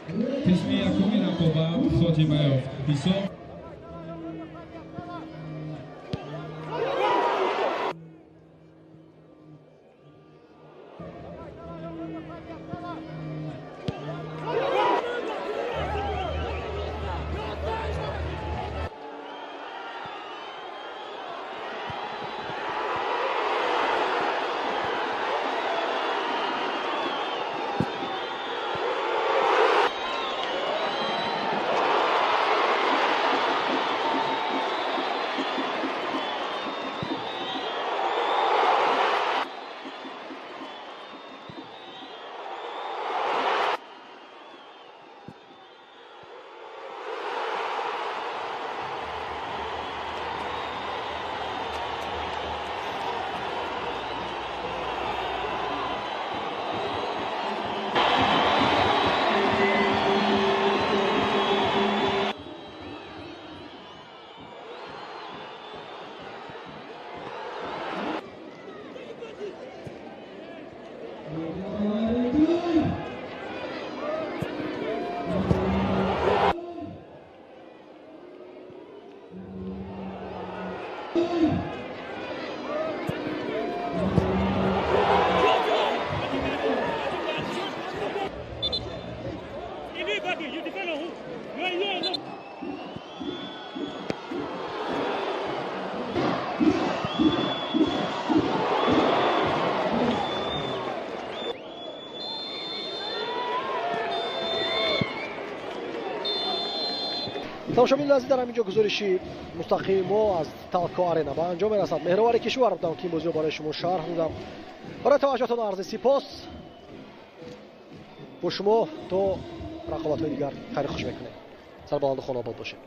Қисми якуми рақобат хотима ёфт. Ҳисоб Тамошобинони азиз, дар ҳамин ҷо гузориши мустақими мо аз Талко Арена ба анҷом мерасад. Меҳровари кишвар будам, ки ин бозиро барои шумо шарҳ додам. Барои таваҷҷӯҳатон арзи сипос. Бо шумо то рақобатҳои дигар хайри хуш мекунем. Сарбаланду хонобод бошед.